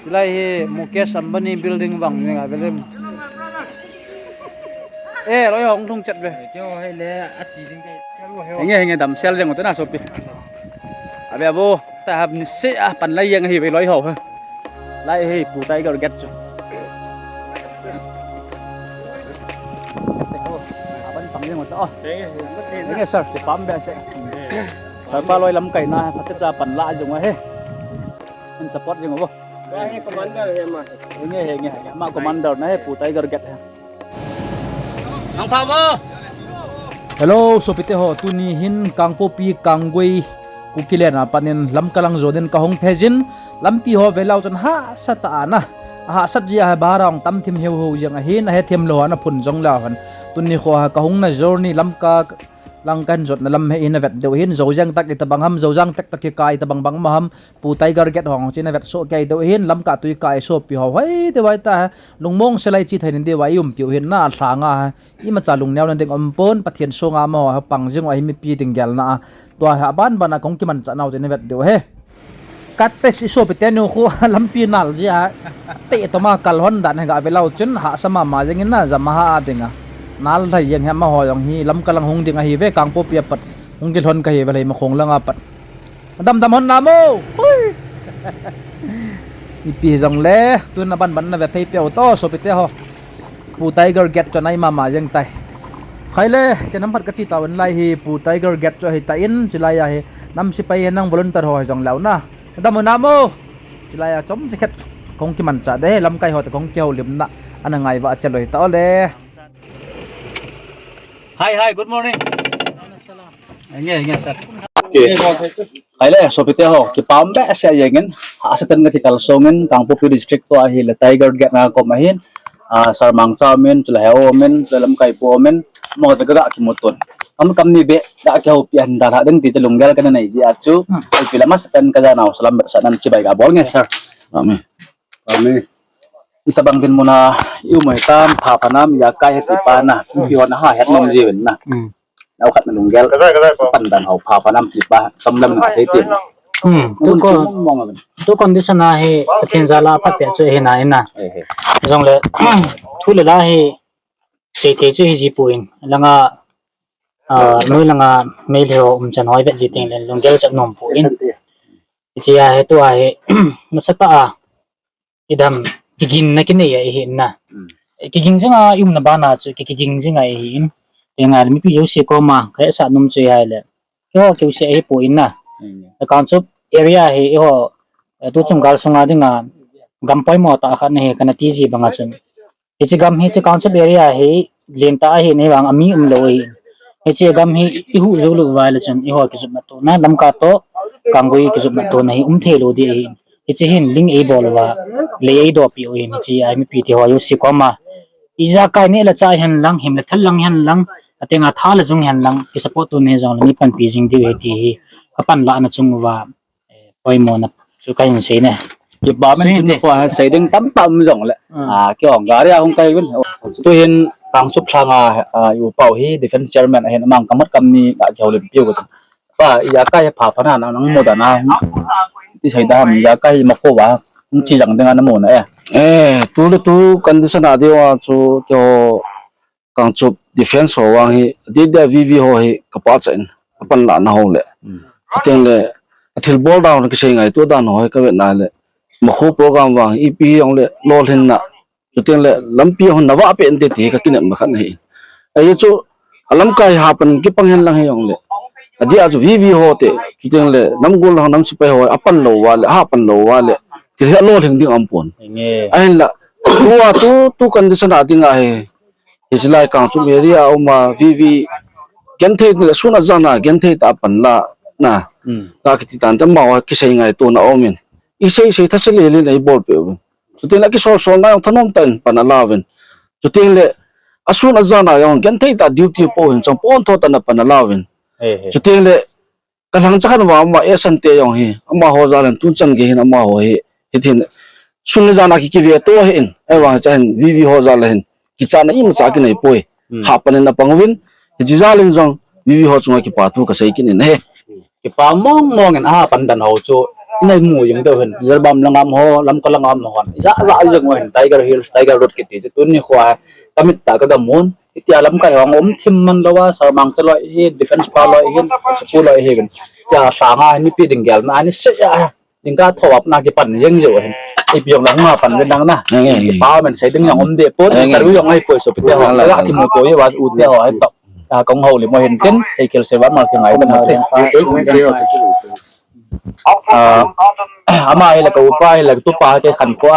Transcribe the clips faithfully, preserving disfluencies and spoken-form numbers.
Hilai hi Mukesh Ambani building vang jing a velem. Eh, loi hong thung chat ve. Keo hei le, a chi ding kei. Henge, henge, damsel jeng u te na sopi. Abe abo, ta hab ni se a pan lai jeng hi ve loi ho ha. Lai hi Pu Tiger Gate chu. Aban pang jeng u ta. Oh. Henge, sir, si pam be se. Sir pa loi lamkai na, phatecha pan la jeng u he. Hin support jeng u vo. Henge, henge, henge. Ama commander na he, Pu Tiger Gate he. Ang pha vo. Hello, sopite ho. Tuni hin Kangpokpi, Kanggui, Kukiland a panin Lamka lang jonin kahung thei jin. Lampi ho velou chun hahsa ta ana. Ahahsat jia he bara hung tam thim heu heu jeng ahin, ahe thim lou ana phun jong lou hen. Tuni kho ha kahung na journey Lamka lang kahin jotna lam hi ina vet deu hin, Zouzang tak itabang ham, Zouzang tak tak kikai itabang bang ma ham, Pu Tiger Gate hong, china vet soh kei deu hin, Lamka tui kai sopi ho, hoi, deu vai ta, lungmong selai chi thei nin deu vai, i umpiu hin, na lhanga, imacha lungneo na ding umpon, Pathen sunga ma ho, pang jing u ahi mipi ding gelna a, tua hi, aban ban a kong kimancha nau china vet deu he. Katte si sopi tenu khu, lampi nal jia, te toma kal hon dan he ga velou chun, hahsa mama jing in na, jama ha a ding a. Nal thei jeng he ma ho jong hi, Lamka lang hung ding ahi ve, Kangpokpi a pat, hung kilhon kahi ve lei ma khong lang a pat. Dam dam hon na mo. Hui. Ipi jong le, tun na ban ban na ve phei peo to, sopite ho. Pu Tiger Gate chu nai mama jeng tai. Khai le, chenam phat kachi tau in lai hi, Pu Tiger Gate chu hi ta in, chilai a hi, nam sipai nang volunteer ho hi jong leu na. Dam hon na mo. Chilai a chom chikhet, kong kimancha de, lamkai ho te kong kihoulimna, ana ngai va chalo hi ta le. Hi, hi, good morning. Nge, nge, sir. Okay. Khai le, sopite ho, kipah behseh jeng in, hahsa ten na kikal song in, Kangpokpi district to ahi le Tiger Gate na kom ahin, ah, sir Mangcha min, chule he o min, chule lamkai po min, mo te ga kimu tun. Kam kam ni be, ga kihoupi an da ha ding ti te lunggel kana nei ji a chu, hmm, ipi le masa pen ka ja nau salam ber sa nan chibai ga bol nge, sir. Amen. Amen. Itabang dinmun a, i um u hitam, pha pha nam, ijakai hiti pa na, ipi hon a ha het nom jiuvin na. Hmm. Nau khat na lunggel, pan dan ho, pha pha nam ti pa, kam lam na sei ti. Hmm. Tu ko, mong mong a. Tu condition a hi, Pathen jal a phat peh chu hi na in na. Eh, eh. Jong le, thu le la hi, sei thei chu hi ji poi in. Langa, ah, noi langa, mei le ho, um chan hoi vet ji teng le, lunggel chat nom poi in. Hiche a hi, tu a hi, nasa ta a, idam, kigin na kinei a hi na. Hmm. Kigin jing a, i umna bana chu, ki, kigin jing a hi in. Tenga, mipi jouse koma, ka hesa nom chu hi le. Keiho, keiho se hi poi in na. Hmm. Kangchup area hi, eiho, eh, tu chung gal sunga dinga, gam poimo tah khat na hi, kana ti ji banga chun. Hiche gam hi, hiche Kangchup area hi, len tah ahi nei vang, ami umlou ahi. Hiche gam hi, i hu jou lou uva le chun, eiho kijopna tona, Lamka to, Kanggui kijopna tona hi, um thei lou ding ahi. Hiche hin, link ei bol uva, lei ei dopi u hin, hiche a mipi te ho jouse koma. Ijakai neh le chah hen lang, him le thal lang hen lang, atenga tha le jung hen lang, ki support tu nei jong le nei panpi jing diu ahi ti hi, ka panlahna chung uva. Eh, poimo na chu kahin sei ne. Kipah men tuni kho a sei ding tamtah um jong le. Ah. Ah, keiho gari a hung kai uvin. Tu hin Kangchup lhanga, ah, i upa u hi defense chairman ahin amang kamat kam ni ga kihoulim piu ka tin. Pa, ijakai pha pha na nang mu dan a. Ti sei dan ijakai ma kho va. Hung chi jang ding a na mu na e. Eh, tu le tu condition a diu a chu keiho Kangchup defense ho vang hi, adeh deh a V V ho hi ka pachat in, apanlahna ho le. Hmm. Chuteng le, athilbol dan ho kisei ngaito dan ho hi ka vetna le, Makho program vang hi, ipi jong le, lolhinna. Chuteng le, lampi hon na vah peh inte ti hi ka kinepna khat ahi. Ahi chu, alamkai hapan kipang hen lang hi jong le. Adeh a chu V V ho te, chuteng le, namgol lang nam sipai ho, apan lou uva le, apan lou uva le, thil hi alolhing ding aumpon. Nge. Ahinla, tu a tu, tu condition a ding ahi, Hiche lai Kangchup area a um a, V V, genthei le sun a jan a, genthei tah a panlahna. Hmm. Ka kiti tan te amaho kisei ngaito na um in. I sei sei thase lel in ei bol peh uvin. Chuteng le kisol sol na jong thanom tah in pan ala uvin. Chuteng le asun a jan a jong genthei tah duty po hin chang pon tho tah in pan ala uvin. He, he. Chuteng le Ka lhangcha khat vang ama ehsan te jong hi, amaho jal in tun chan gei hin amaho hi, hitin, sun le jan a ki, kive to ahin, ahivang hiche hin, V V ho jal a hin, kichahna imacha kinei poi, hmm, hapan in apang uvin, hiche jal in jong, V V ho chunga kipa thu kasei kit in ahi. Kipa mong mong in ahapan dan ho chu, Inei mu jing deu hin, Jiribam lang a um ho, Lamka lang a um ho. Ija ja jing u hin, Tiger Hills, Tiger Road kiti chu tuni khoa, kamit tah a kagamun. Hitia lamkai ho um thim man lou a, Sarmang chaloi hi, defense pa loi hin, school loi hi hin. Tia langa hi mipi ding gelna, ani se ya. Jingkah tho apna kipan jeng jeng u hin. Ipi jong lang ma pan jeng lang na. Eng, eng, eng. Kipa men sei ding jong um de pon, eng, eng, interview jong ahi poi sopite ho. Eng, eng. Ala kimuto ye wa u te ho ahi to. A, kong houlim u hin tin, sei khel sei va mal kingai ta mo te. A, ama hi la ka upa hi la ka tupa kei khankho.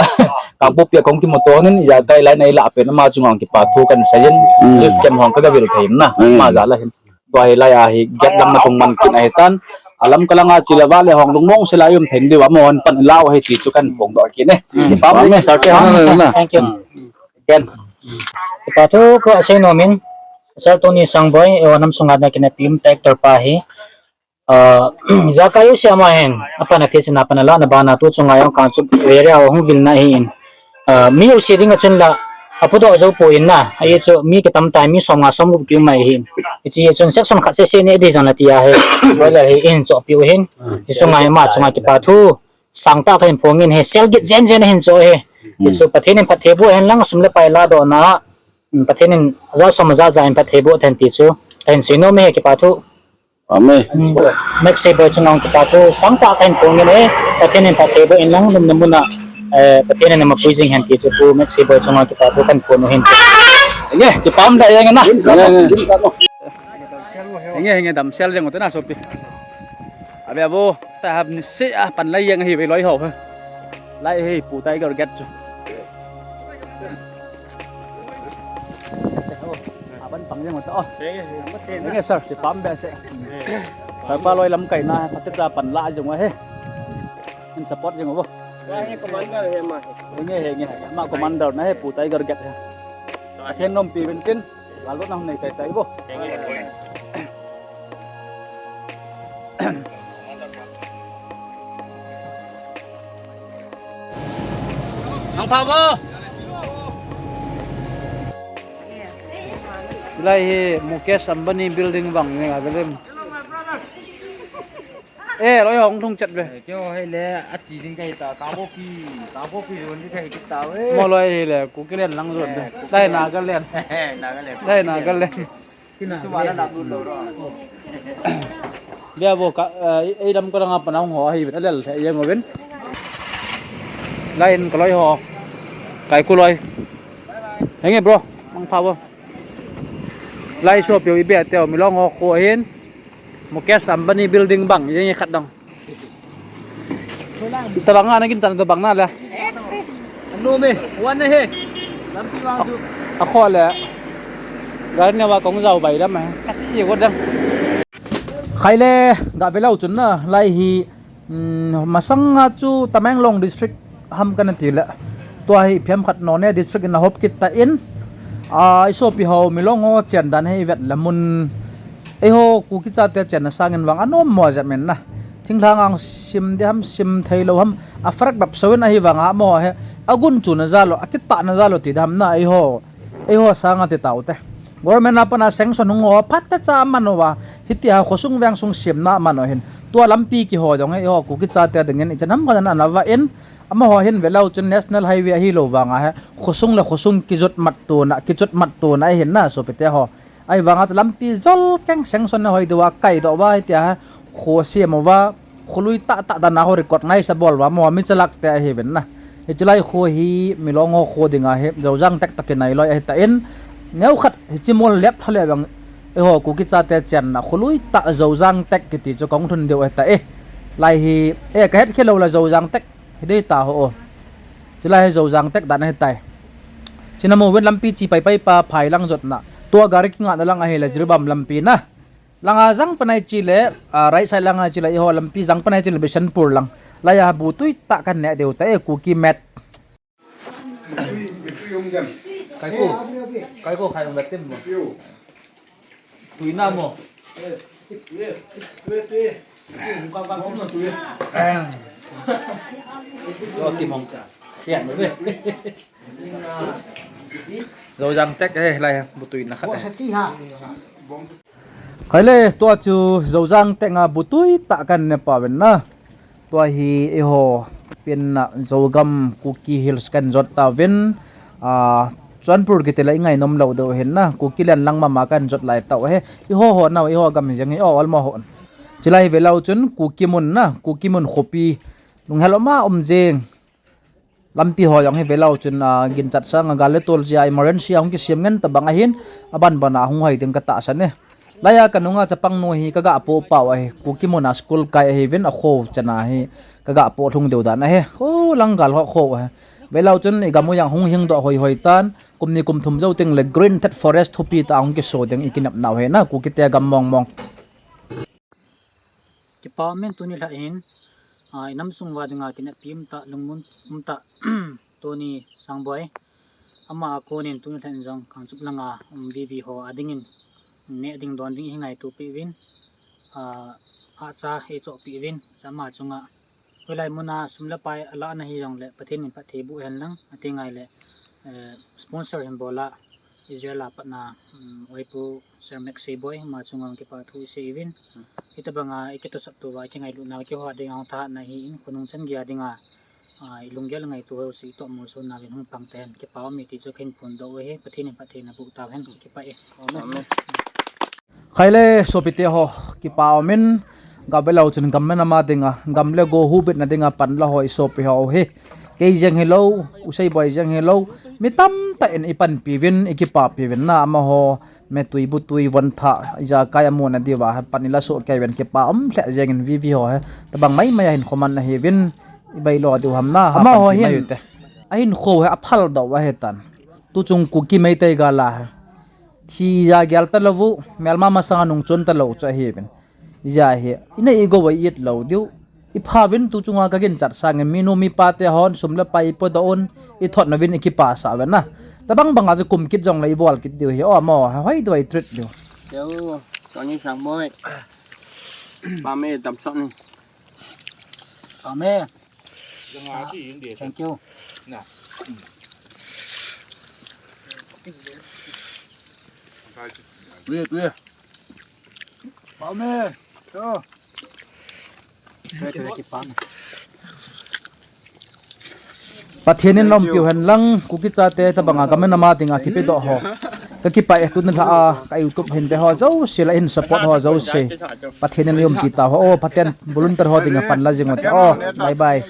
Kangpokpi a kong kimuto nin, ijakai lai nei la pen ama chunga kipa thu kan sei in. Mm. Youth camp hong ka gavil thei na. Mm. Ama ja la hin. Tua hilai a hi gate lang na tung man kit ahi tan. A Lamka langa chila vale hong lungmong sela um thei diu a mo hon pan lau hi ti chu kan phongdoh kit e. Mm. Kipa um e, sir te hon. Na, na, na. Thank you. Ken. Kipa thu ka sei nom in, Sir Tony Sangboi, eiho nam sunga na kina pim tractor pa hi. Ah, ijakai u sia ma hin, apan a thei sina pan a la na bana tu chunga jong kan chu area hung vilna hi in. Ah, mi u si ding a chun la, apudoh jou poi na, ahi chu mi kitam tai, mi som nga som gup kiu mai hi. Hichi chun section khat sese ne di jong na tia hi. Boiler hi in chohpiu hin. Ti chunga ma chunga kipa thu. Sangtah kahin phong in hi. Sel git jen jen hin cho hi. Ti chu Pathen in phattheiboh hen lang sum le pai ladoh na. Pathen in aja som aja ja in phattheiboh hen ti chu. Kahin sei nom e, kipa thu. Amen. Mm. Max Seiboi chunga kipa thu sangtah kahin phong in e, Pathen in phattheiboh in lang lum na mun a, eh, Pathen in ama pui jing hen ti chu Pu Max Seiboi chunga kipa thu kahin phong u hin. Nge, kipa um da jeng na. Nge, nge. Nge, nge, damsel jeng u te na sopi. Abe abo, ta hab ni se a pan lai jeng hi ve loi ho. Lai hi Pu Tiger Gate chu. Aban pang jeng u ta o. Nge sir, kipa um behseh. Sir pa loi lamkai na, phatecha pan la jeng u ahi. Hin support jeng u vo. Nge, nge, nge. Ama commander na hi Pu Tiger Gate hi. Ahin nompi uvin tin. Lalo na hung nei tai tai vo. Ang pa vo. Lai hi Mukesh Ambani building bang ni a building. Eh, loi hong thung chat ve. Eh, kyo hei le, a chi ding kai ta, ka bo pi, ka bo pi ron ding kai kita ve. Mo loi hi le, Kuki len lang ron de. Eh, Kuki len. Dai Nagaland. Nagaland. Dai Nagaland. Sina. Tu wala na tu lo ro. Bia bo ka, eh, ei dam ko nga panang ho hi, bet alel the yang ovin. Lai in ka loi ho. Kai ku loi. Henge bro, mang pha bo. Lai so pio i bia teo mi long ho ko hin. Mukesh Ambani building bang, jeng khat dang. Tabang ana kin chan tabang na le. Anu me, wan he. Lampi wang chu. A kho le. Gar ne wa kong jau bai dam he. Ka chi ko dang. Khai le, ga ve lou chun na, lai hi, um, masanga chu Tamenglong district ham kana ti le. Tua hi phiam khat Noney district in a hop kit ta in. A, i sopi ho mi long ho chen dan he i vet le mun. Eiho Kuki chate chenna sangin vang anom mo jep men na. Thinglhang ang sim ding ham sim thei lou ham. A farak dap so in ahi vang a mo he. A gun chu na jalo, a kitah na jalo ti dam na eiho. Eiho sanga ti tau te. Government a pana sanction hung ho phat ta cha man uva. Hitia khosung veng sung sim na man u hin. Tua lampi kiho jong eiho Kuki chate dingin i chan ham khat na na va in. Amaho hin ve lou chun National Highway ahi lou vang a he. Khosung le khosung kijot mat tu na, kijot mat tu na ahi na sopi te ho. Ahivanga chu lampi jol keng sanction na hoi diu a kai doh uva hitia kho sem uva, kho lui tah tah dan a ho recognize a bol uva mo mi chalak te ahi ven na. Hiche lai kho hi mi long ho kho dinga hi Zojang Tek toh kinai loi ahi ta in, neo khat hiche mol lep tha le vang eiho Kuki chate chenna kho lui tah Zojang Tek kiti chu kong thun diu ahi ta e. Lai hi, e ka het khe lou la Zojang Tek hi dei ta ho o. Chulai hi Zojang Tek dan ahi tai. China mo ven lampi chi pai pai pa phai lang jot na. Tua gari kinga na lang ahi le Jiribam lampi na. Langa jang panai chi le, a, right side langa chi le, eiho lampi jang panai chi le Bishanpur lang. Laiya bu tui tah kan ne diu ta e Kuki met. Kai ko, kai ko khai vet tim mo. Tui na mo. Lo ti mong cha. Tiang ve. Zojang Tek he lai bu tui na khat. Khai le tua chu Zojang Tek a bu tui tah kan ne pa ven na. Tua hi eiho pin na Zogam Kuki Hills kan jot tauvin, a, Churachandpur kiti la i ngainom lou deuh hin na, Kuki lian lang mama kan jot lai tauve. Eiho ho nau, eiho gam hi jeng hi, o, olmo ho. Chulai hi velou chun Kuki mun na, Kuki mun khopi lunghel ma um jeng. Lampi ho jong hi velou chun, a, ginchat sanga gal le tol jeh a emergency a hung kisem ngen tabang ahin, aban ban a hung hoi ding katahsan e. Laiya kanunga chapang nu hi kaga po pau ahi, Kuki mun a school kai ahiuvin, akho chan a hi kaga po lhung deu dan ahi. Kho lang gal ho kho ahi. Velou chun igam u jong hung hing doh hoi hoi tan, kum ni kum thum jou teng le green that forest thupi tah a hung kiso ding ikinep nau hi na, Kuki te gam mong mong. Kipa umin tuni lha hin, a, inam sung uva dinga kineppi umtah, lungmon umtah, Tony Sangboi. Ama a konin tuni lha in jong Kangchup langa um V V ho a dingin neh ding don ding ihi ngaito peh uvin, a, acha eichoh peh uvin, ama chunga hoilai muna sum le pai alahna hijongle Pathen in phatthei boh hen lang, ati ngai le, eh, sponsor hin bol a, Israel a patna, um, Oipu Sir Max Seiboi, ama chunga kipa thu isei uvin. Hitabanga ikitosah tou va, ikingailutna, keiho a dinga hung thahatna hi in, khonung chan gei a dinga, a, ilunggel ngaito ho jouse itoh molso nauvin hung pang tahen, kipa um e ti chu kahin phondoh u ahi, Pathen in phattheina boh tauhen, kipa e. Amen. Khaile sopite ho, kipa umin, ga velou chun gam le nam a dinga, gam le go hubitna dinga panla ho isopi ho hi. Kei jeng hilou, u Seiboi jeng hilou, mi tamtah in ipanpi uvin, ikipapi uvin na, amaho metui butui von thah, ijakai amu na diuva, pan ila soh kei uvin, kipa um lheh jengin V V ho hi. Tabang maimai a hinkho man ahiuvin, ibai lo diu ham na, amaho hin, ahinkho hi aphal doh ahitan. Tuchung Kuki Meitei gal a hi. Thi ja gel talou u, melma masanga nungchon talou chu ahiuvin. Hijeh hin, inei igou a i-it lou diu. Ipha uvin tuchunga kaginchat sangin minu mipa te hon sum le pai ipodoh un, ithot uvin ikipasah uvin na. Tabang banga chu kum kit jongle ibol kit diu ahi, o, amaho hi hoi diu a i-treat diu. Yo, Tony Sangboi. Pame, damsot ni. Pame. Thank you. Tuye, tuye. Pame. Yo. Pathen in lompiu hen lang, Kuki chate tabanga gam le nam a dinga kipedoh ho. Kakipah e, tuni lha a ka YouTube hin ve ho jouse le hin support ho jouse. Pathen in lompi tauhen, o, Pathen volunteer ho dinga panla jing ute, o, bye bye.